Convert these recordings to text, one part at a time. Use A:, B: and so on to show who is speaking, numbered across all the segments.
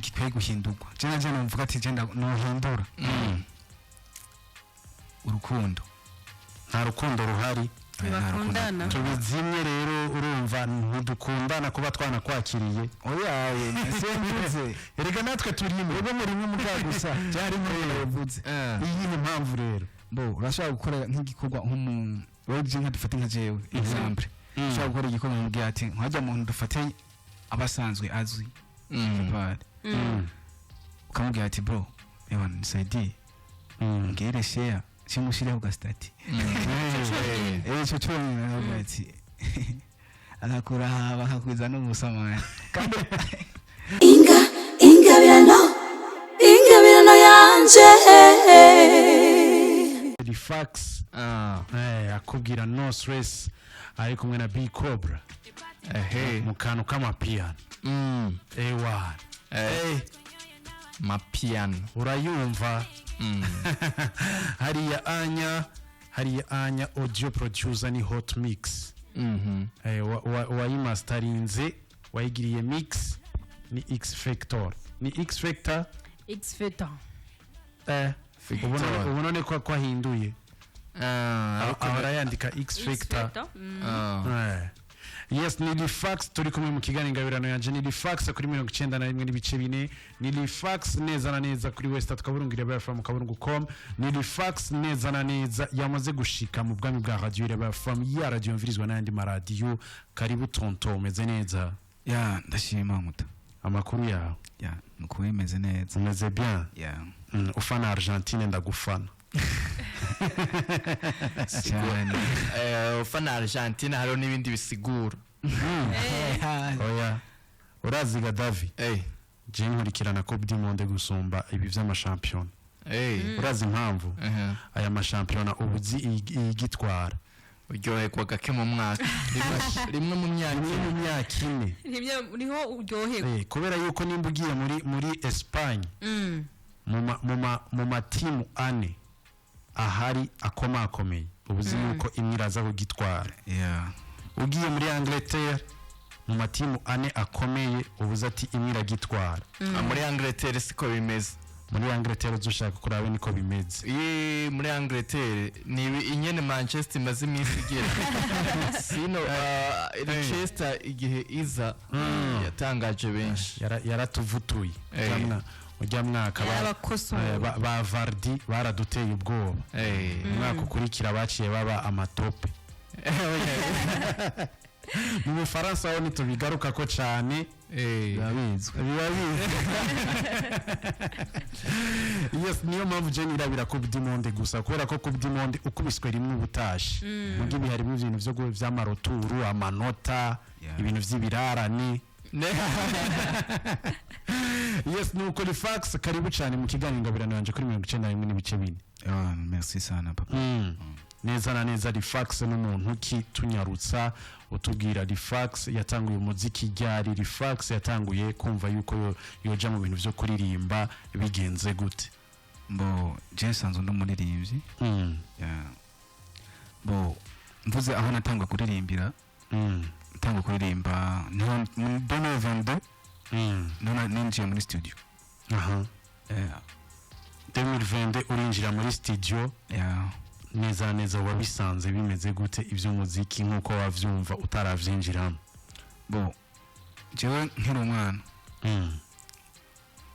A: Gikwiye guhindurwa, je nanje numvuga ati je nohindura urukundo.
B: Nta rukundo ruhari.
C: Ntibakundana.
B: Tubizimye rero, urumva ntidukundana kuba twanakwakiriye.
A: Oya, simvuze.
B: Erega natwe turimo.
A: Ego, muri mwe gusa byari nk'uko yavuze.
B: Iyi ni impamvu rero.
A: Bo urashobora gukora nk'igikorwa nk'umuntu wowe je nka dufate nka jewe exemple, ushobora gukora igikorwa mubwira ati nkajya muntu dufate abasanzwe azwi pare, ukamubwira ati: "Bro, ewa nisaidie, ngere share cyangwa ushireho ga statut." Ico cyonyine aravuga ati akakura bakakwiza n'ubusamani kandi.
D: Inga ingabirano, ingabirano yanje.
B: Rifax akubwira "No Stress", ari kumwe na B Cobra mu kantu k'amapiyano. Ewa.
E: Mapiano.
B: Urayumva hariya anya, hariya anya audio producer ni Hot Mix. Wayimastarinze, wayigiriye mix ni X Factor, ni X Factor.
C: X Factor.
B: Ubona ubona ne ko ahinduye.
E: Ariko
B: ahora yandika X Factor. Yes, ni Lifax turi kumwe mu kiganiro Ingabirano yanje. Ni Lifax kuri 91.4, ni Lifax neza na neza kuri West Kaburungu Ireba FM kaburungu com. Ni Lifax neza na neza yamaze gushika mu bwami bwa radio Ireba FM, ya radio mvirizwa n'ayandi maradiyo. Karibu tonto, umeze neza?
A: Ya, ndashima muta.
B: Amakuru yawe?
A: Ya, nuko bimeze neza.
B: Umeze bien?
A: Ya.
B: Ufana Argentine, ndagufana.
A: Cyane.
E: Ufana Argentina hariho n'ibindi bisigura.
B: Oya, uraziga Davi. Je nkurikirana Coupe du Monde gusumba ibi vy'amashampiyona. Urazi impamvu? Aya mashampiyona ubu uzi iyigitwara.
E: Uryoherwa gake mu mwaka, rimwe mu myaka.
B: Rimwe mu myaka 4.
C: Niho uryoherwa.
B: Kubera yuko nimba ugiye muri Espagne, mu matimu ane ahari akomakomeye, ubu uzi yuko imwe iraza kugitwara. Ugiye muri Angleterre, mu matimu ane akomeye, ubu uzi ati imwe iragitwara.
E: Ah, muri Angleterre siko bimeze.
B: Muri Angleterre uzushaka kurabe niko bimeze.
E: Ye, muri Angleterre ni inyene Manchester imaze iminsi igera sino Leicester igihe iza yatangaje benshi.
B: Yaratuvutuye. Ujya mwaka
C: Yarabakosoye.
B: Ba Vardy baraduteye ubwoba. Umwaka ukurikira baciye baba amatope. Mu Bufaransa ho ntitubigaruka ko cyane.
A: Biba bizwi.
B: Biba bizwi, yes. Niyo mpamvu je nirabira Coupe du Monde gusa, kubera ko Coupe du Monde ukubiswe rimwe ubutashe mugihe ibi harimo ibintu vyo vy'ama retour, amanota, ibintu vy'ibirarane. Yes, nuko Rifax, karibu cyane mu kiganiro Ngabirano yanje kuri 91.4.
A: Ah, merci sana papa.
B: Neza na neza, Rifax n'umuntu ki? Tunyarutsa utubwira Rifax yatanguye umuziki ryari, Rifax yatanguye kumva yuko yoja mu bintu vyo kuririmba bigenze gute?
A: Mbo je nsanzwe ndi umuririmbyi. Yeah. Bo mvuze aho natangwa kuririmbira, natangwa kuririmba niho mu 2022, niho ninjiye muri studio. Yeah.
B: 2022 urinjira muri studio.
A: Yeah.
B: Neza neza wabisanze bimeze gute iby'umuziki nk'uko wavyumva utaravyinjiramo?
A: Bo jewe nkiri umwana,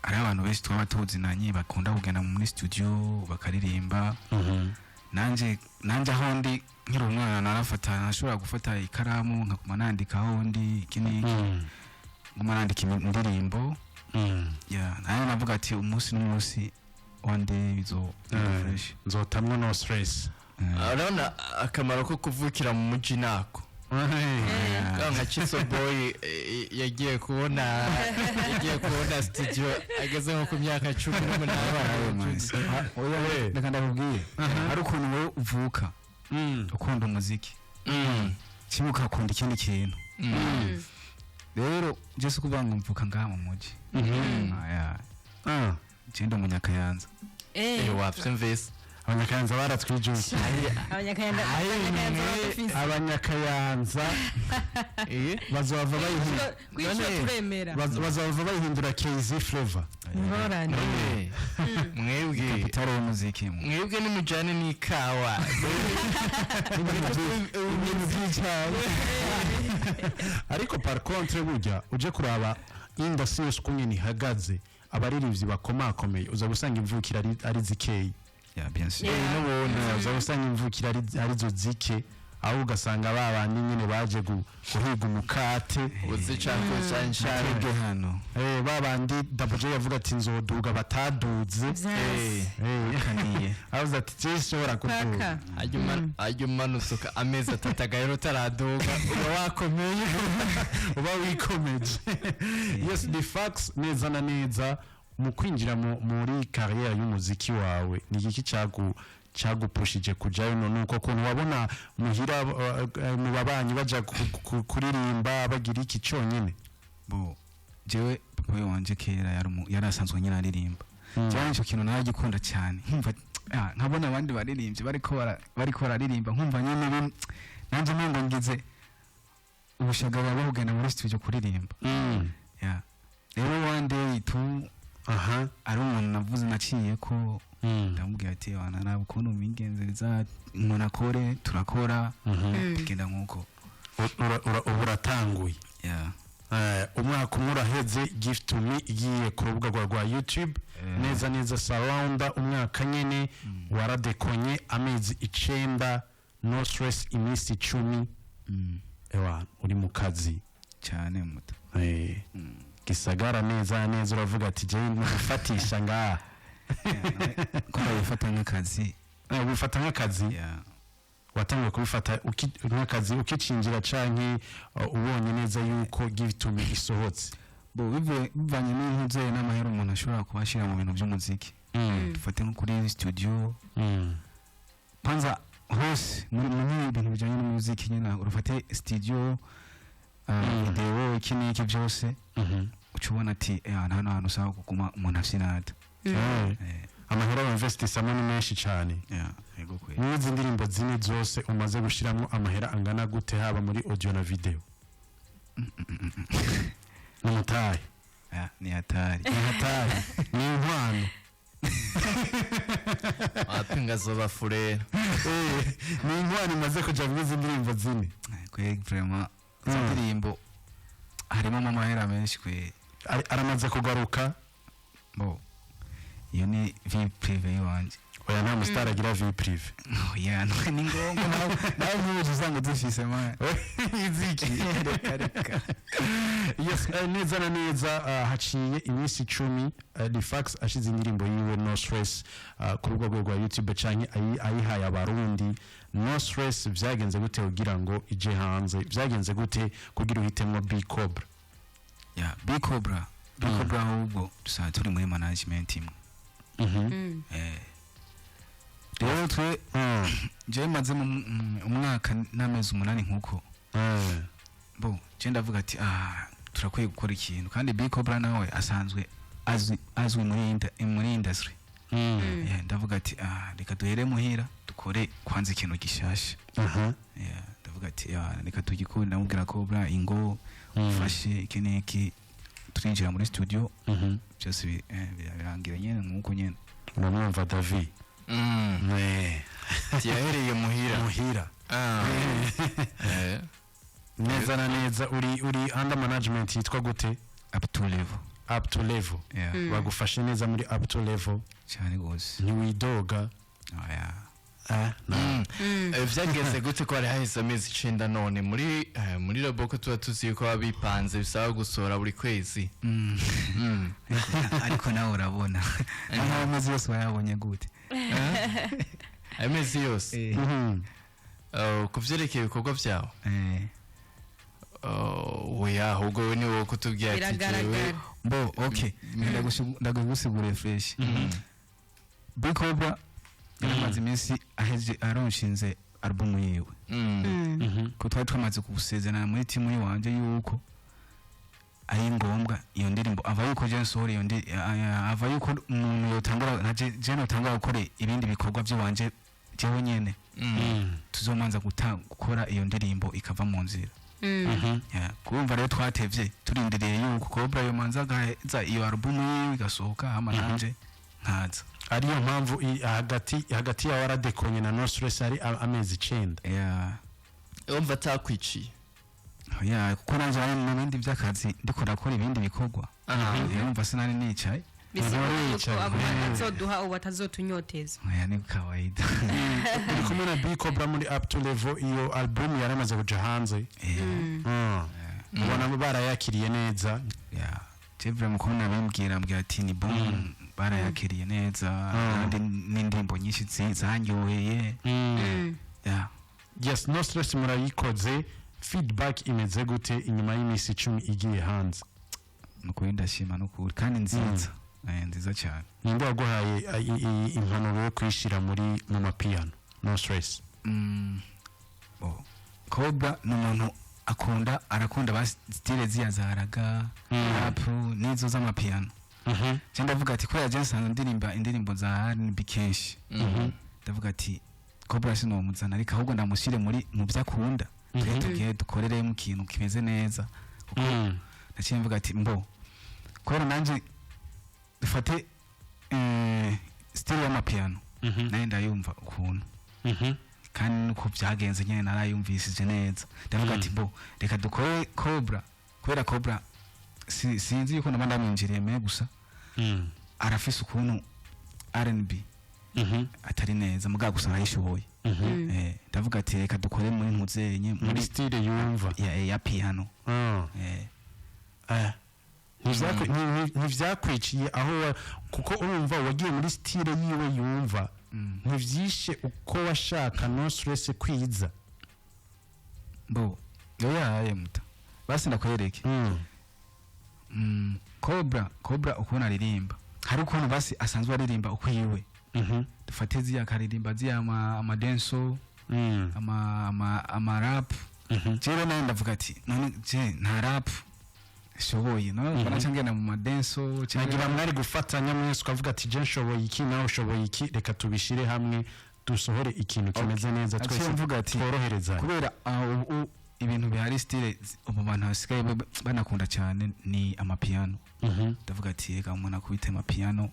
A: hariho abantu benshi twaba tuzinanye bakunda kugenda muri studio bakaririmba. Nanje aho ndi nkiri umwana narafata, nashobora gufata ikaramu nkaguma nandika aho ndi iki n'iki, nguma nandika indirimbo. Yeah, nayo navuga ati umunsi n'umunsi, one day bizo fresh.
B: Nzotamwo "No Stress".
E: Urabona akamaro ko kuvukira mu mujyi nako nka Chiso Boy, yagiye kubona studio ageze nko ku myaka 18.
A: Oya, reka ndakubwiye, hari ukuntu wowe uvuka ukunda umuziki kimwe ukakunda ikindi kintu. Rero je si ukuvuga ngo mvuka ngaha mu mujyi. Aya, je ndi umunyakayanza.
E: Wavyumvise.
B: Abanyakayanza baratwijukiye.
C: Abanyakayanza, Abanyakayanza badufise.
B: Abanyakayanza bazova bayihindura
C: Kwicwa turemera.
B: Bazova bayihindura KZ Flavor.
C: Ingorane.
E: None mwebwe
A: Kapitale y'umuziki mu
E: mwebwe nimujyane n'ikawa.
B: Ibintu by'icyayi. Ariko par contre, burya uje kuraba industry yose uko nyene ihagaze, abaririmbyi bakomakomeye uza gusanga imvukira ari zikeyi.
A: Yeah, bien sûr.
B: N'ubundi uza gusanga imvukira arizo zike, aho ugasanga ba bandi nyine baje guhiga umukate.
E: Uzi cyane cyane cyane.
A: Twebwe hano
B: Ba bandi Double J yavuga ati nzoduga, bataduze.
A: Kaniye.
B: Avuze ati je shobora kuduga.
C: Paka.
E: Hajya umanusuka amezi 3 agahera utaraduga, uba wakomeye.
B: Uba wikomeje. Yes, the facts neza na neza. Mu kwinjira muri carrière y'umuziki wawe, ni iki cyagupushije kujayo? None uko kuntu wabona muhira, mu babanyi baja kuririmba, bagira iki cyonyine?
A: Bo jewe papa we wanje kera yari asanzwe nyine aririmba cyane. Icyo kintu naragikunda cyane, nkumva nkabona abandi baririmbyi bariko bararirimba, nkumva nyine nanjye mengo ngize ubushagara bwo kugenda muri studio kuririmba. Yeah. Rero one day tu ari umuntu navuze naciye ko, ndamubwira ati: "Wana, ntabwo ukuntu umwigenzereza umuntu akore, turakora." Tugenda nk'uko.
B: Ubu uratanguye.
A: Yeah.
B: Umwaka umwe uraheze Gift to Me igiye ku rubuga rwa YouTube. Neza neza surrounda umwaka nyene waradekonye amezi 9, No Stress iminsi 10. Ewa, uri mu kazi.
A: Cyane muto.
B: Gisagara neza neza uravuga ati jewe gufatisha ngaha.
A: Ko ndabifata nk'akazi.
B: Ubifata nk'akazi?
A: Yeah.
B: Watangiye kubifata nk'akazi ukicinjira canke ubonye neza yuko Give to Me isohotse?
A: Bo bivanye n'intuze n'amahera umuntu ashobora kuba ashyira mu bintu by'umuziki, dufate nko kuri studio, kwanza hose muri ibintu bijyanye n'umuziki nyine, urufate studio, video, iki n'iki byose, uca ubona ati hano hantu usaba kuguma umuntu afyinata.
B: Amahera winvestisamo ni menshi cane.
A: Yeah, yego kweli.
B: N'izi ndirimbo zine zose umaze gushiramo amahera angana gute, haba muri audio na video? Ni umutahe.
A: Yeah, ni hatari.
B: Ni hatari, ni inkwano.
E: Wapinga zoba furera.
B: Ni inkwano imaze kuja muri izi ndirimbo zine.
A: Kweli, vraiment izo ndirimbo harimo amahera menshi kweli.
B: Aramaze kugaruka?
A: Bo iyo ni vie privée iwanje.
B: Oya, nta musitari agira vie privée.
A: Oya, ni ngombwa nawe nk'ubu usanga dufise man.
B: Iziki?
A: Reka reka.
B: Yes, neza na neza, haciye iminsi 10 Lifax ashize indirimbo yiwe No Stress ku rubuga rwe rwa YouTube canke ayihaye abarundi. No Stress vyagenze gute kugira ngo ije hanze? Vyagenze gute kugira uhitemwo B Cobra?
A: Ya, B Cobra, B Cobra ahubwo dusanzwe turi muri management imwe. Rero twe jewe maze umwaka n'amezi 8 nkuko. Bo je ndavuga ati turakwiye gukora ikintu, kandi B Cobra nawe asanzwe azwi muri industry. Yeah, ndavuga ati reka duhere muhira dukore kwanza ikintu gishasha. Yeah, ndavuga ati reka tugikore. Ndamubwira Cobra ingo ufashe iki n'iki, turinjira muri studio, byose birangira nyene nkuko nyene.
B: Uramwumva David?
E: Yahereye muhira.
B: Muhira.
E: Ah.
B: Neza na neza uri under management yitwa gute?
A: Up to level.
B: Up to level.
A: Yeah.
B: Bagufashe neza muri Up to Level?
A: Cyane gose.
B: Ntiwidoga?
A: Oya.
E: Vyagenze gute ko hari haheze amezi 9 none muri roboko tuba tuzi yuko baba bipanze, bisaba gusohora buri kwezi?
A: Ariko nawe urabona nawe amezi yose wayabonye gute?
E: Amezi yose? Ku vyerekeye ibikorwa vyawe? Oya, ahubwo we ni wowe kutubwira ati jewe
C: Biragaragara.
A: Bo okay, ndagusiguriye fresh. Big Cobra yaramaze iminsi aheje aronshinze album yiwe, ko twari twamaze gusezerana muri timu yiwanje yuko Ari ngombwa iyo ndirimbo ava yuko je nsohora iyo ndi ava yuko umuntu yotangura nka je notangura gukora ibindi bikorwa by'iwanje jewe nyene, tuzomanza gukora iyo ndirimbo ikava mu nzira. Yeah, kurumva rero twatevye turindiriye yuko Cobra yomanza agaheza iyo album yiwe igasohoka, hama nanje nkaza.
B: Ariyo mpamvu hagati ya waradekonye na No Stress hari amezi 9.
A: Yeah.
E: Urumva atakwiciye.
A: Yeah, kuko nanje ari mu bindi by'akazi, ndiko ndakora ibindi bikorwa. Urumva sinari nicaye.
C: Bisigura yuko
B: Wicaye.
C: abo batazoduha ubu batazotunyoteza.
A: Oya, ni kawaida.
B: Uri kumwe na B Cobra muri Up to Level, iyo album yaramaze kuja hanze. Ubona barayakiriye neza?
A: Yeah. Jevre mukuru abimbwira, ambwira ati ni bon, barayakiriye neza kandi n'indirimbo nyinshi zanyoheye. Yeah.
B: Yes, No Stress murayikoze, feedback imeze gute inyuma y'iminsi 10 igiye hanze?
A: Nukuri ndashima, nukuri kandi nziza. Nziza cyane.
B: Ninde waguhaye impanuro yo kuyishyira muri mu mapiyano No Stress?
A: Bo. Cobra ni umuntu akunda, arakunda ba style ziya za ragga, rap n'izo z'amapiyano. Je ndavuga ati kubera je nsanzwe ndirimba indirimbo za R&B kenshi, ndavuga ati Cobra sinomuzana, ariko ahubwo ndamushyire muri mu byo akunda, twe tugiye dukoreremo ikintu kimeze neza, kuko naciye mvuga ati mbo kubera nanjye dufate style y'amapiyano nayo ndayumva ukuntu, kandi nuko byagenze nyine narayumvishije neza. Ndavuga ati mbo reka dukore Cobra, kubera Cobra sinzi yuko naba ndamwinjiriye me gusa arafise ukuntu R&B atari neza mugabo gusa arayishoboye. Ndavuga ati reka dukore muri ntuzenye
B: muri style yumva
A: ya piano.
B: Ntivyakwiciye aho kuko urumva wagiye muri style yiwe yumva, ntivyishe uko washaka No Stress kwiza?
A: Mbo yoyaye muta basi ndakwereke. Cobra ukuntu aririmba, hari ukuntu basi asanzwe aririmba ukwiwe. Dufate ziya akaririmba ziya ama dancehall, ama rap. Jewe nawe ndavuga ati none je nta rap shoboye, none mbona cyangwa mu ma dancehall cyangwa
B: Nagira mwari gufatanya mwese ukavuga ati je nshoboye iki, nawe ushoboye iki, reka tubishire hamwe dusohore ikintu kimeze neza
A: Naciye
B: twese
A: mvuga ati
B: tworoherezanye.
A: Kubera ubu ibintu bihari style ubu bantu basigaye banakunda cyane ni amapiano. Ndavuga ati reka umuntu akubite amapiano,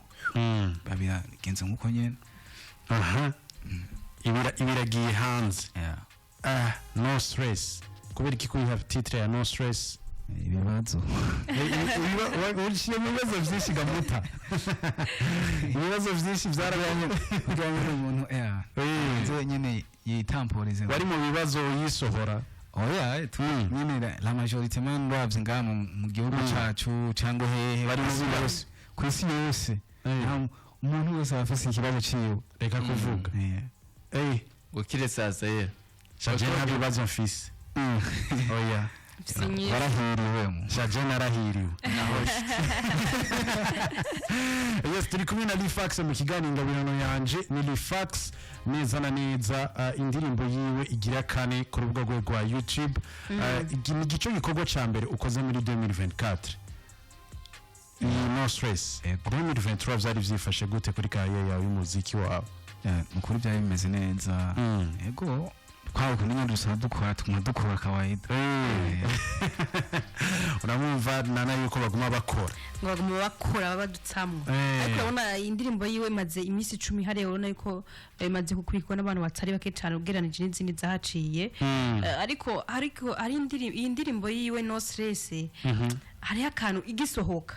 A: babiragenze nk'uko nyene.
B: Aha, ibiragiye hanze.
A: Yeah.
B: Ah, No Stress, kubera iki kuyiha titre ya No Stress?
A: Ibibazo.
B: Uciye mu bibazo byinshi gamuta, ibibazo byinshi byarabanye.
A: Kugira ngo umuntu yeah nze nyene yitamporize.
B: Wari mu bibazo yisohora?
A: Oya, tu nyene la majorité man ndavye ngaha mu gihugu cacu cyangwa hehe
B: Bari mu
A: kw'isi
B: bibazo.
A: yose, kw'isi yose. Umuntu wese aba afise ikibazo ciwe.
B: Reka kuvuga.
E: Ngo kiretse Azayera.
B: Shaje nta bibazo mfise, oya.
C: Sinyiza.
A: Warahiriwe mu
B: Shaje narahiriwe. Yes, turi kumwe na Lifax mu kiganiro Ingabirano yanje ni Lifax neza na neza. Indirimbo yiwe igira kane ku rubuga rwe rwa YouTube. Ni igice gikorwa ca mbere ukoze muri 2024, iyi No Stress.
A: Yego.
B: 2023 vyari vyifashe gute kuri carrière yawe y'umuziki wawe?
A: Yeah, mukuru byari bimeze neza. Yego, kwawe kumenya dusanzwe dukora, tuguma dukora kawaida.
B: Uramwumva nana yuko baguma bakora.
C: Ngo baguma bakora badutsamwo. Ariko urabona indirimbo yiwe imaze iminsi 10 hariya, urabona yuko imaze gukurikirwa n'abantu batari bake cyane ugereranije n'izindi zahaciye. Ariko hari indirimbo, iyi ndirimbo yiwe No Stress, hariho akantu igisohoka,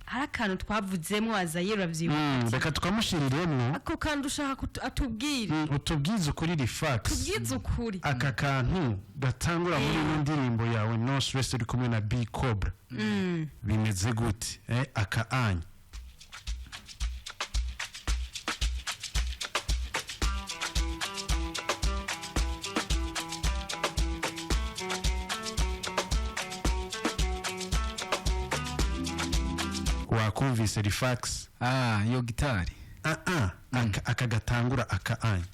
C: hari akantu twavuzemo, azaye urabyibuka?
B: Reka tukamushiriremwo.
C: Ako kantu ushaka atubwire.
B: Utubwize ukuri Lifax.
C: Tubwize ukuri.
B: Aka kantu gatangura muri ino ndirimbo yawe No Stress uri kumwe na B Cobra bimeze gute? Aka anya wakumvise Lifax?
A: Ah, iyo gitari.
B: Ah ah, aka gatangura aka anya.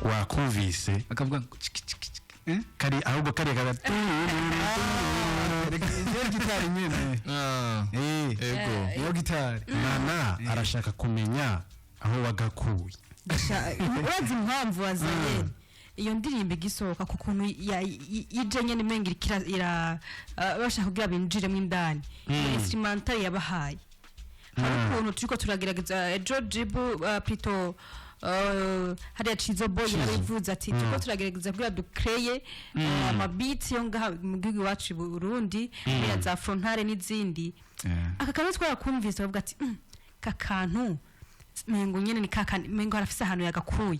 B: Wakumvise?
A: Akavuga ngo ciki ciki ciki, eh?
B: Kari ahubwo kariya kaga.
A: Reka iyo gitari nyene.
E: Ah,
A: Eh,
E: ego.
A: iyo gitari.
B: Nana arashaka kumenya aho wagakuye.
C: Urazi impamvu wazanye iyo ndirimbo igisohoka, ku kuntu ije nyene umenga iriko bashaka kugira binjiremo indani, instrumental yabahaye, hari ukuntu turiko turagerageza. Ejo Jibu, plutôt, hariya Cizo Boy yarabivuze ati turiko turagerageza kugira dukreye amabeats yo ngaha mu gihugu iwacu i Burundi, hariya za frontale n'izindi. Aka kantu twarakumvise bavuga ati "Ka kantu mengo nyene ni kakandi, mengo arafise ahantu yagakuye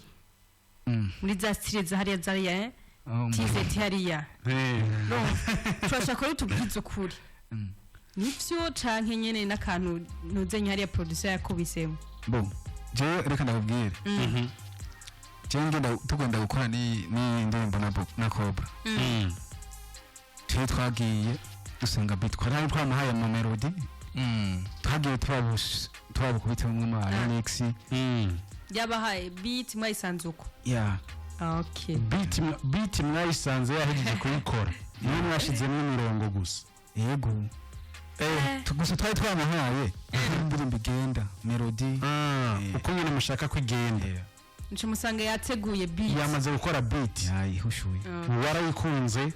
C: muri za style za hariya zariya, eh?"
A: Oh,
C: TZ hariya. Turashaka ko tubwize ukuri, nivyo canke nyene n'akantu ntuzenye hariya producer yakubisemo?
A: Bon, jewe reka ndakubwire, jewe ngenda tugenda gukora ni indirimbo na Cobra, twe twagiye dusanga beat twari twamuhaye ama melody. Twagiye twabukubitamwo ama remix.
C: Yabahaye beat mwayisanze uko?
A: Yeah.
C: Okay.
B: Beat mwayisanze yahejeje kuyikora, niyo mwashizemo imirongo gusa?
A: Yego. Gusa twari twamuhaye indirimbo igenda melody.
B: Uko nyine mushaka ko igenda.
C: Nce musanga yateguye beat.
B: Yamaze gukora beat.
A: Yayihushuye.
B: Warayikunze?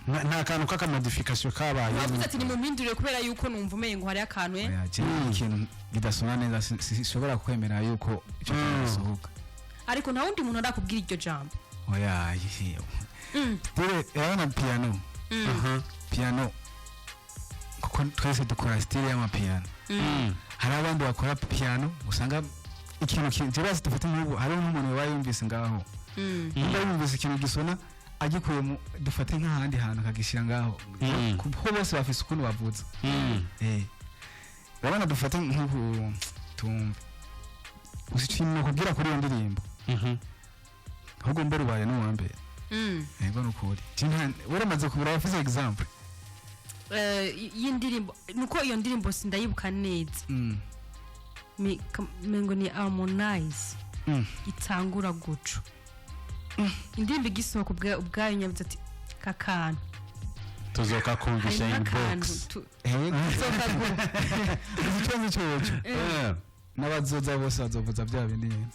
B: Nta kantu k'akamodification kabaye?
C: Wavuze ati nimumpindurire kubera yuko numva umengo hariyo akantu, eh?
A: Oya, jewe ikintu bidasona neza sinshobora kwemera yuko icyo kintu gisohoka.
C: Ariko nta wundi muntu arakubwira iryo jambo?
A: Oya, dore urabona piano, piano, kuko twese dukora style y'amapiano. Hari abandi bakora piano usanga ikintu jewe dufate nk'ubu hari nk'umuntu waba yumvise ngaho, nimba yumvise ikintu gisona agikuye mu dufate nk'ahandi hantu akagishyira ngaho, kuko bose bafise ukuntu bavuza. Urabona dufate nk'ubu, tumve gusa ikintu nakubwira kuri iyo ndirimbo, ahubwo mbere ubaye n'uwa mbere. Yego, nukuri waramaze kubura abafise example.
C: Y'indirimbo nuko iyo ndirimbo sindayibuka neza. Mengo ni Harmonize. Itangura guco indirimbo igisohoka ubwayo nyavuze ati kakantu
B: Tuzokakumvisha
C: harimo akantu
B: inbox.
C: Tuzoka
A: Uzi icyo nzi cyoco, n'abazoza bose bazovuza bya bindi nyene.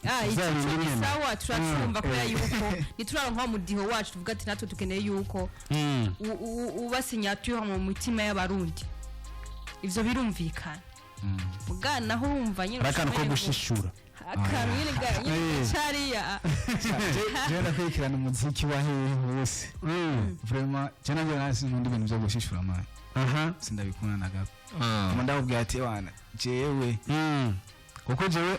C: Ah, iki
B: Bya bindi
C: cyo ni
B: nyene.
C: sawa, turacumva kubera yuko nituraronka wa mudiho wacu tuvuga ati natwe dukeneye yuko uba signature mu mitima y'Abarundi, ivyo birumvikana. Bwana naho urumva nyine
B: Hari akantu ko
C: ushobora
B: gushishura.
C: Akantu nyine nyine cariya.
A: Jewe ndakurikirana umuziki wa hehe hose, vraiment je nanjye nasi nkunda ibintu byo gushishura mani, sindabikunda na gato. Ngoma ndakubwira ati wana jewe, kuko jewe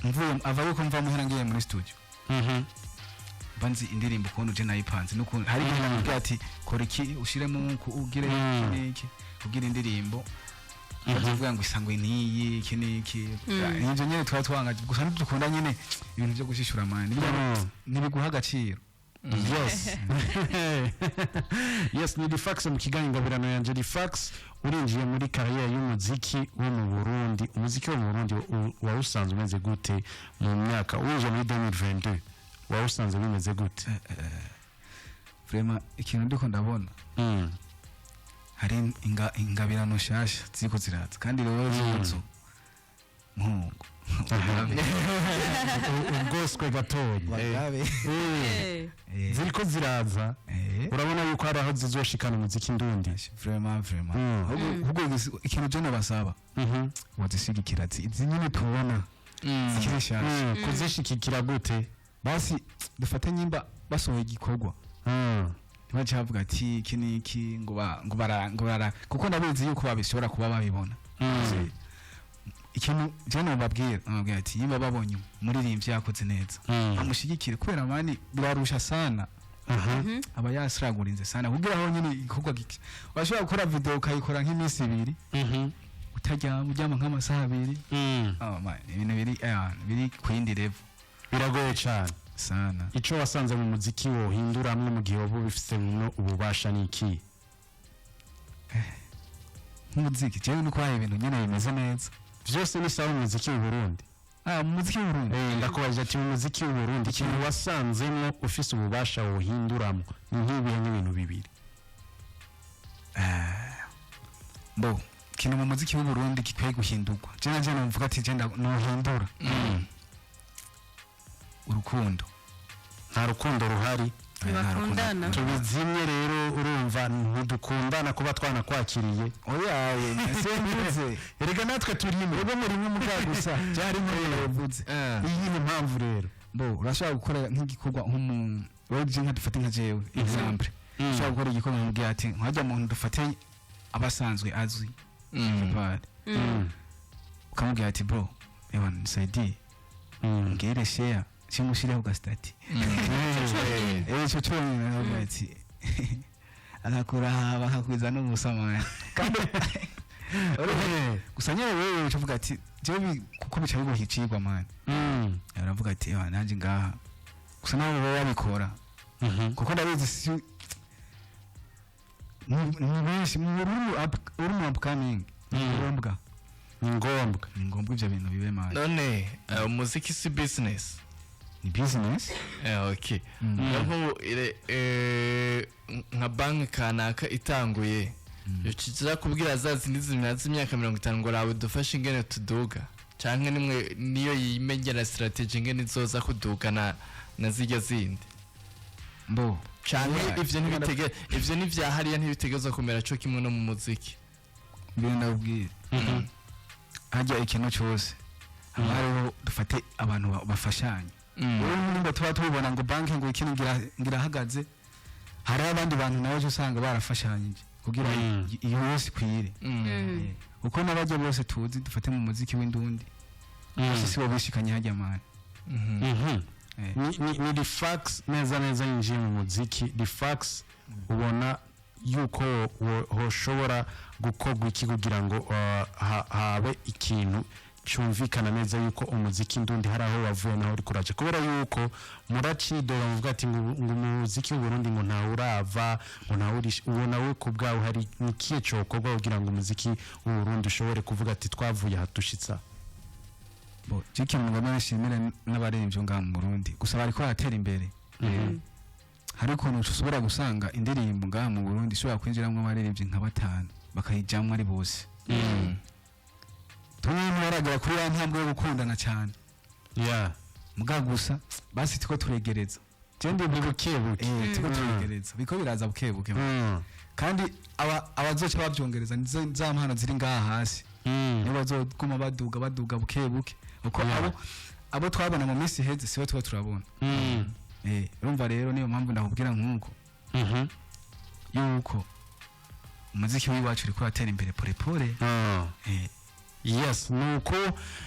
A: mvuye ava yuko mva muhira ngiye muri studio, mba nzi indirimbo ukuntu je nayipanze n'ukuntu hari igihe nakubwira ati kora iki, ushiremo uku, ugire iki n'iki, kugira indirimbo bavuga ngo isangwe n'iyi, iki n'iki. Nivyo nyene tuba twangaje gusa, ntidukunda nyene ibintu byo gushishura mani, ntibiguha agaciro.
B: Yes, ni Difax mu kiganiro Ingabirano yanje. Difax, urinjiye muri carrière y'umuziki wo mu Burundi. Umuziki wo mu Burundi wawusanze umeze gute mu myaka winjiye muri 2022? Wawusanze bimeze gute?
A: Vraiment ikintu ndiko ndabona, hari ingabirano nshasha ziriko ziraza, kandi rero zuzo muhungu.
B: Ubwoswe gatoya.
A: Bagabe.
B: Ziriko ziraza. Urabona yuko hari aho zizoshikana umuziki ndundi?
A: Vraiment, vraiment. Ahubwo ikintu je nobasaba, bozishigikira izi nyene tubona zikiri nshasha.
B: Kuzishigikira gute?
A: Basi dufate nyimba basohoye igikorwa, ntibace bavuga ati iki n'iki, ngo ngo bara ngo bara, kuko ndabizi yuko babishobora kuba babibona. Ikintu je nobabwira ati nyimba babonye umuririmbyi yakoze neza, bamushigikire, kubera mani birarusha sana, aba yasiragurinze sana kugira aho nyine igikorwa gike. Urashobora gukora video ukayikora nk'iminsi 2, utaryama, uryama nk'amasaha 2. Oh man, ibintu biri ku yindi level.
B: Biragoye cyane.
A: Sana.
B: Ico wasanze mu muziki wohinduramwo mu gihe woba ubifitsemwo ububasha ni iki?
A: Nk'umuziki jewe nuko hari ibintu nyine bimeze neza.
B: Vyose ni sawa mu muziki w'u Burundi?
A: Ah, mu muziki w'Uburundi.
B: Ndakubajije ati mu muziki w'Uburundi ikintu wasanzemo ufise ububasha wohinduramo ni nk'ibihe, nk'ibintu bibiri?
A: Bo, ikintu mu muziki w'Uburundi gikwiye guhindurwa, je naje numvuga ati je nohindura urukundo.
B: Nta rukundo ruhari.
C: Ntibakundana.
B: Tubizimye rero, urumva ntidukundana kuba twanakwakiriye.
A: Oya, simvuze.
B: Erega natwe turimo.
A: Ubwo muri mwe gusa byari muri yavuze.
B: Iyi ni impamvu rero.
A: Bo, urashobora gukora nk'igikorwa nk'umu wewe, nka dufate nka jewe exemple, ushobora gukora igikorwa nkubwira ati nkajya muntu dufate abasanzwe azwi pare, ukamubwira ati bro, ewa nisaidie, ngere share cyangwa ushireho ga statut. Icyo cyonyine, aravuga ati akakurahaba akakwiza n'ubusamani. Kandi gusa nyine wewe uca uvuga ati jewe kuko bica biguha icigwa man. Aravuga ati ewa nanjye ngaha gusa nawe baba babikora, kuko ndabizi si ni benshi mu uri mu upcoming, ni ngombwa.
B: Ni ngombwa.
A: Ni ngombwa ibyo bintu bibe man.
E: None umuziki si business?
A: Ni business.
E: Okay. Nk'ubu nka banki kanaka itanguye yokiza kubwira za zindi zimaze imyaka 50 ngo rawe dufashe ingene tuduga, canke nimwe niyo yimenyera strategy ingene izoza kuduga na zirya zindi?
A: Mbo.
E: Canke
A: Yeah.
E: ivyo ntibitege, ivyo ni vya hariya, ntibitegerezwa kumera co kimwe no mu muziki?
A: Mbere ndabwira, hajya ikintu cyose haba hariho dufate abantu bafashanya. Rero nimba tuba tubibona ngo banki ngo ikintu ngirahagaze, hariho abandi bantu nawe usanga barafashanyije kugira iyo yose ikwire. Kuko n'abajya bose tuzi dufate mu muziki w'indundi bose sibo bishikanye hajya man.
B: Ni Rifax neza neza yinjiye mu muziki. Rifax, ubona yuko hoshobora gukorwa iki kugira ngo habe ikintu cyumvikana neza yuko umuziki ndundi hari aho wavuye naho uri kuraja? Kubera yuko muracidoga muvuga ati ngo umuziki w'Uburundi ngo ntawe urava, ngo ntawe uri. Ubona we ku bwawe hari nikiye cokorwa kugira ngo umuziki w'Uburundi ushobore kuvuga ati twavuye aha dushitsa?
A: Bo, je ikintu ngomba nshimire n'abaririmbyi ngaha mu Burundi gusa bariko baratera imbere. Hari ukuntu ushobora gusanga indirimbo ngaha mu Burundi ishobora kwinjiramwo abaririmbyi nka batanu bakayijamwo ari bose. Tumwe ntibaragera kuri ya ntambwe yo gukundana cyane. Muga gusa basi tuko turegereza. Je
B: ni buke buke.
A: Tuko turegereza, biko biraza buke buke. Kandi aba abazoca babyongereza ni za mpano ziri ngaha hasi, nibo bazoguma baduga baduga buke buke, uko abo twabona mu minsi iheze sibo tuba turabona. Urumva rero niyo mpamvu ndakubwira nk'uko yuko umuziki w'iwacu uriko uratera imbere pole pole.
B: Yes, nuko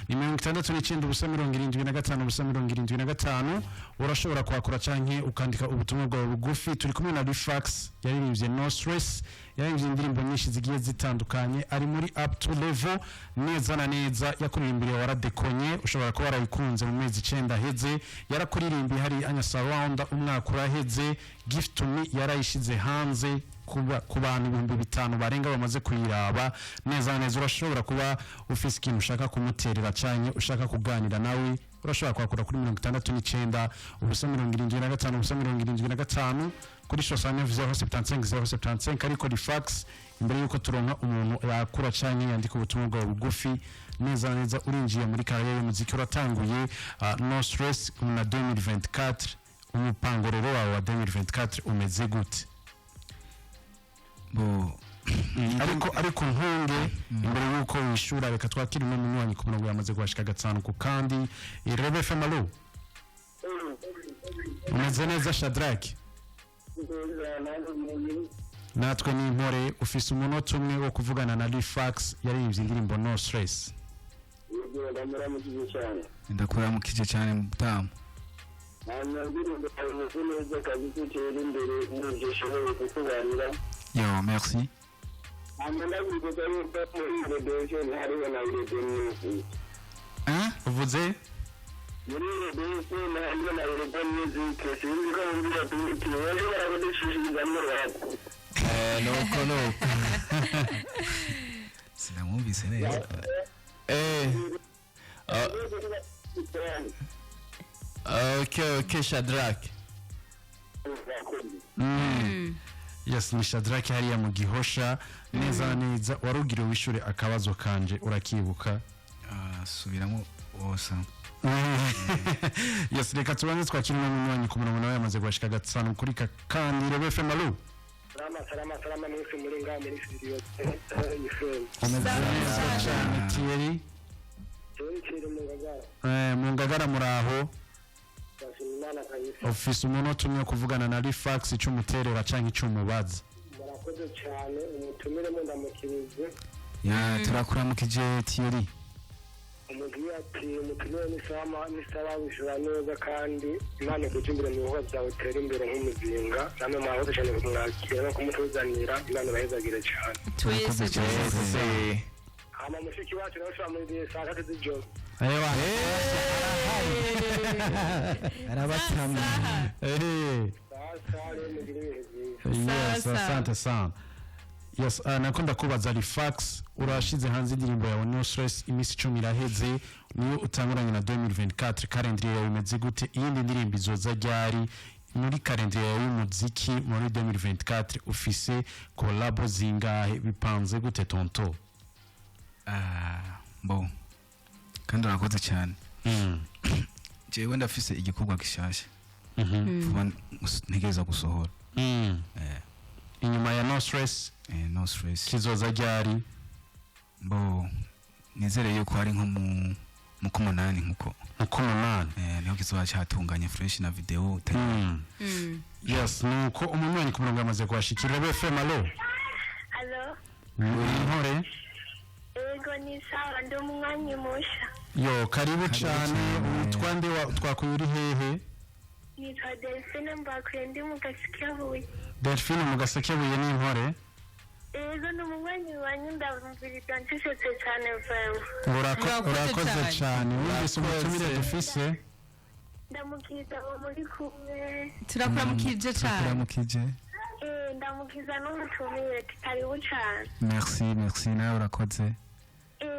B: ni 69 0 75 0 75. Urashobora kwakura canke ukandika ubutumwa bwawe bugufi. Turi kumwe na Rifax, yaririmbye No Stress, yaririmbye indirimbo nyinshi zigiye zitandukanye, ari muri up to level neza na neza. Yakuririmbiriye waradekonye, ushobora kuba warayikunze mu mezi 9 aheze. Yarakuririmbiye hari anya surround, umwaka uraheze. Gift to Me yarayishize hanze kuba ku bantu 5000 barenga bamaze kuyiraba neza na neza. Urashobora kuba ufise ikintu ushaka kumuterera canke ushaka kuganira nawe, urashobora kwakura kuri 69 0 75 0 75, kuri 69 0 75 075. Ariko Rifax, imbere yuko turonka umuntu yakura canke yandika ubutumwa bwawe bugufi, neza na neza urinjiye muri carrière y'umuziki, uratanguye No Stress na 2024. Umupango rero wawe wa 2024 umeze gute?
A: Bo.
B: Ariko nkunge imbere y'uko wishura, reka twakire umwe munywanyi ku murongo yamaze guhashika gatanu ku kandi. Irebe FM, alo, umeze neza Shadrack? Natwe ni impore. Ufise umunota umwe wo kuvugana na Rifax yaririmbye indirimbo No Stress.
F: Ndamuramukije cyane.
A: Ndakuramukije cyane mutamu.
F: Hanyuma ndirimbo yawe imeze neza kabisa, utera imbere n'ibyo ushoboye kukubarira.
A: Yo, merci.
F: Hanyuma ndabwibuka yuko muri redemption hariho na Irebe Music.
A: Hein?
B: Uvuze?
F: Muri redemption hariho na Irebe Music, sinzi ko wumvira tuti baje barakudushishiriza mu Rwanda.
E: Nuko nuko.
A: Sinamwumvise neza.
E: Okay, Shadrack.
B: Yes, ni Shadrack hariya mu Gihosha neza na neza. Warugiriwe wishure akabazo kanje, urakibuka?
A: Ah, subiramo wose.
B: Yes, reka tubanze twakira uno munywanyi ku murongo, nawe yamaze guhashika gatanu kuri kakandi. Rebe FM, alo.
F: Salama, salama, salama mwese muri ngaha muri studio FM.
B: Umeze neza cyane, Thierry?
F: Jewe Thierry mu Ngagara.
B: Mu Ngagara muraho?
F: Ndashima Imana kabisa.
B: Ufise umunota umwe wo kuvugana na Rifax, icyo umuterera canke icyo umubaza.
F: Murakoze cyane, umutumire mundamukirize.
A: Ya, turakuramukije Thierry.
F: Umubwiye ati umutumire n'isama n'isaba bishura neza, kandi Imana ikujya imbere mu bikorwa byawe, utere imbere nk'umuzinga. Namwe mwakoze cyane kumwakira no kumutuzanira. Imana ibahezagire cyane.
C: Twese, twese.
E: Twese.
F: Hama mushiki wacu nawe ushobora muri gihe saa 3 z'ijoro.
B: Ewa.
A: Arabatamye.
F: Saa saa rero mugire ibihe byiza.
B: Yes.
C: Sawa, sawa.
B: Asante sana. Yes, nakunda kubaza Rifax, urashize hanze indirimbo yawe No Stress, iminsi 10 iraheze, niyo utanguranye na 2024. Calendrier yawe imeze gute? Iyindi ndirimbo izoza ryari muri calendrier yawe y'umuziki muri 2024? Ufise collabo zingahe? Bipanze gute, tonto?
A: Ah, bo kandi urakoze cyane. Jewe ndafise igikorwa gishasha vuba ntegereza gusohora.
B: Inyuma ya No Stress?
A: No Stress.
B: Kizoza ryari?
A: Bo nizere yuko hari nko mu kumunani nkuko.
B: Mu kumunani.
A: Niho kizoba cyatunganye fresh na video.
B: Yes, nuko umunywanyi ku murongo yamaze kuhashikira. Rebe FM, alo.
G: Alo,
B: Intore.
G: ego ni sawa, ndi umunywanyi musha.
B: Yo, karibu cyane. Witwa nde? Twakuye uri hehe?
G: Nitwa Delphine, mbakuye ndi mu Gasekebuye.
B: Delphine mu Gasekebuye, ni intore.
G: Ego, ni umunywanyi wanyu, ndabumviriza ncecetse cyane vraiment.
C: Urakoze
B: Urakoze
C: cyane.
B: cyane. Wumvise umutumire
E: Urakoze.
B: dufise?
G: Ndamukiza uwo muri kumwe.
C: Turakuramukije cyane.
A: Turakuramukije.
G: Ndamukiza n'umutumire, karibu cyane.
A: Merci, merci, nawe urakoze.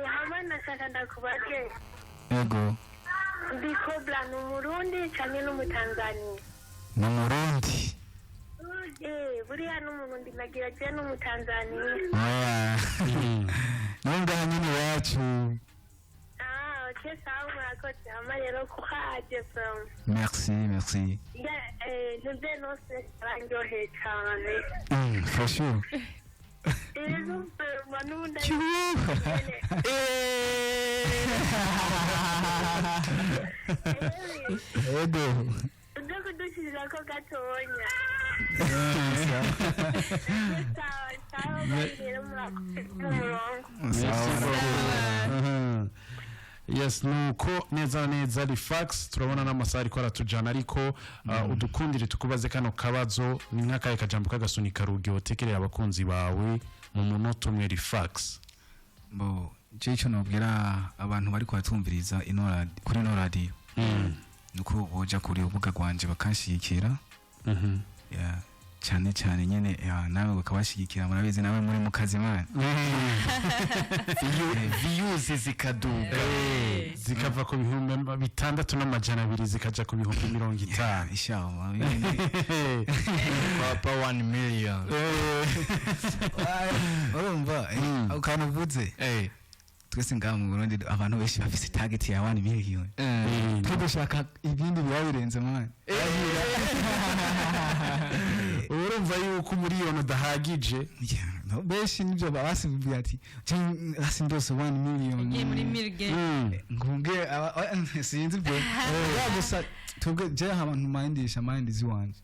G: Hama nashaka ndakubaze.
A: Ego.
G: Ndi Cobra ni umurundi canke n'umutanzania?
A: Ni umurundi.
G: Buriya n'umurundi nagira je n'umutanzania.
A: Oya, niwe ngaha nyine iwacu.
G: Ah, ok, sawa, murakoze. Hama rero kuhaje vraiment.
A: Merci, merci.
G: Ntuze nose arandyoheye cyane.
A: For sure.
G: Rero vraiment n'ubundi.
A: Ego.
G: Uze kudushyirira ko gatonya. Sawa sawa, bari rero murakoze mu murongo.
A: Sawa.
B: Yes, nuko neza neza Rifax, turabona n'amasaha ariko aratujana, ariko udukundire tukubaze kano kabazo: ni nk'akahe kajambo k'agasunika rugi wotekerera abakunzi bawe mu munota umwe, Rifax?
A: Bo je icyo nobwira abantu bari kubatwumviriza ino kuri ino radiyo nuko boja kuri urubuga rwanje bakanshyigikira. Ya, cyane cyane nyene ya, nawe bakabashyigikira, murabizi nawe muri mu kazi man.
E: Views zikaduga.
B: Zikava ku 6200 zikaja ku 500,000.
A: Inshallah.
E: Papa 1 million.
A: Urumva ako kantu uvuze? Twese ngaha mu Burundi abantu benshi bafise target ya 1 million. Twe dushaka ibindi biba birenze man.
B: Urumva yuko umuriyoni udahagije.
A: Yeah, no, benshi nibyo basivuye ati hasi ndose 1 million.
C: Igiye muri mirge.
A: Ngunge sinzi bwe ya gusa twebwe je abantu mindisha mind ziwanje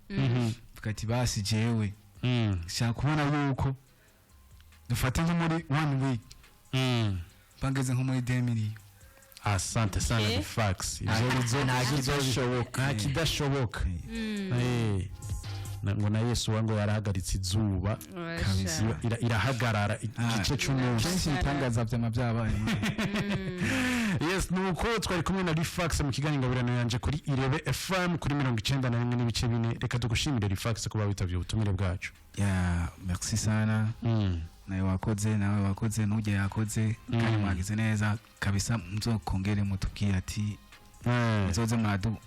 A: vuga ati basi jewe shaka kubona yuko dufate nko muri one week bangeze nko muri 2 million.
B: Asante sana. Rifax, ivyo
E: Nta kidashoboka.
B: nta kidashoboka. Ngo na Yesu wango yarahagaritse izuba.
C: Kabisa.
B: Irahagarara igice c'umunsi.
A: Kenshi ibitangaza vyama vyabaye.
B: Yes, nuko twari kumwe na Rifax mu kiganiro Ngabirano yanje kuri Irebe FM kuri 91.4. Reka tugushimire, Rifax, kuba witabye ubutumire bwacu.
A: Ya, merci sana. Nawe wakoze, nawe wakoze, ntujya yakoze kandi mwagize neza kabisa. Muzokongere mutubwire ati Muzoze muradu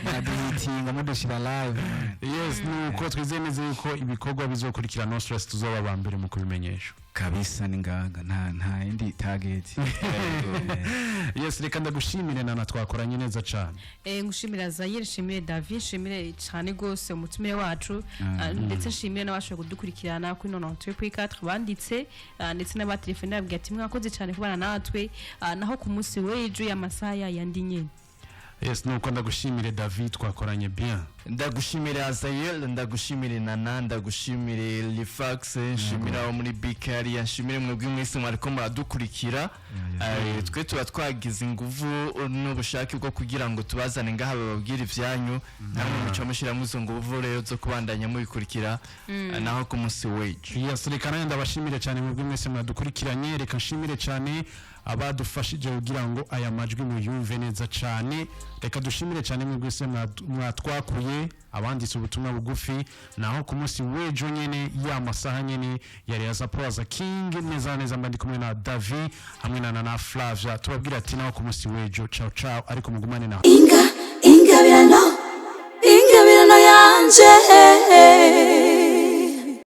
A: muraduhitinga, mudushira live, man.
B: Yes, nuko twizeye neza yuko ibikorwa bizokurikira No Stress tuzoba aba mbere mu kubimenyesha.
A: Kabisa, ni ngaga, nta yindi target.
B: Yes, reka ndagushimire Nana, twakoranye neza cyane.
C: Ngushimira Zayire, nshimire David, nshimire cyane rwose umutumire wacu, ndetse nshimire n'abashoboye kudukurikirana kuri 93.4 banditse, ndetse n'abatelefone babwira ati mwakoze cyane kubana natwe, naho ku munsi w'ejo y'amasaha yandi nyene.
B: Yes, nuko ndagushimire David, twakoranye bien.
E: Ndagushimire Azayel, ndagushimire Nana, ndagushimire Lifax, nshimire abo muri Bikari, nshimire mwebwe mwese mwariko muradukurikira. Twe tuba twagize inguvu n'ubushake bwo kugira ngo tubazane ngaha bababwire ivyanyu, namwe muca mushyiramo izo nguvu rero zo kubandanya mubikurikira. Naho ku munsi w'ejo.
B: Yes, reka nanjye ndabashimire cyane mwebwe mwese mwadukurikiranye. Reka nshimire cyane abadufashije kugira ngo aya majwi muyumve neza cyane. Reka dushimire cyane mwebwe mwese mwatwakuye, abanditse ubutumwa bugufi. Naho ku munsi w'ejo nyene, ya masaha nyene, yari yaza Plaza King neza neza, mba ndi kumwe na David hamwe na Nana Flavia. Tubabwira ati naho ku munsi w'ejo, ciao ciao, ariko mugumane na
D: Inga, ingabirano.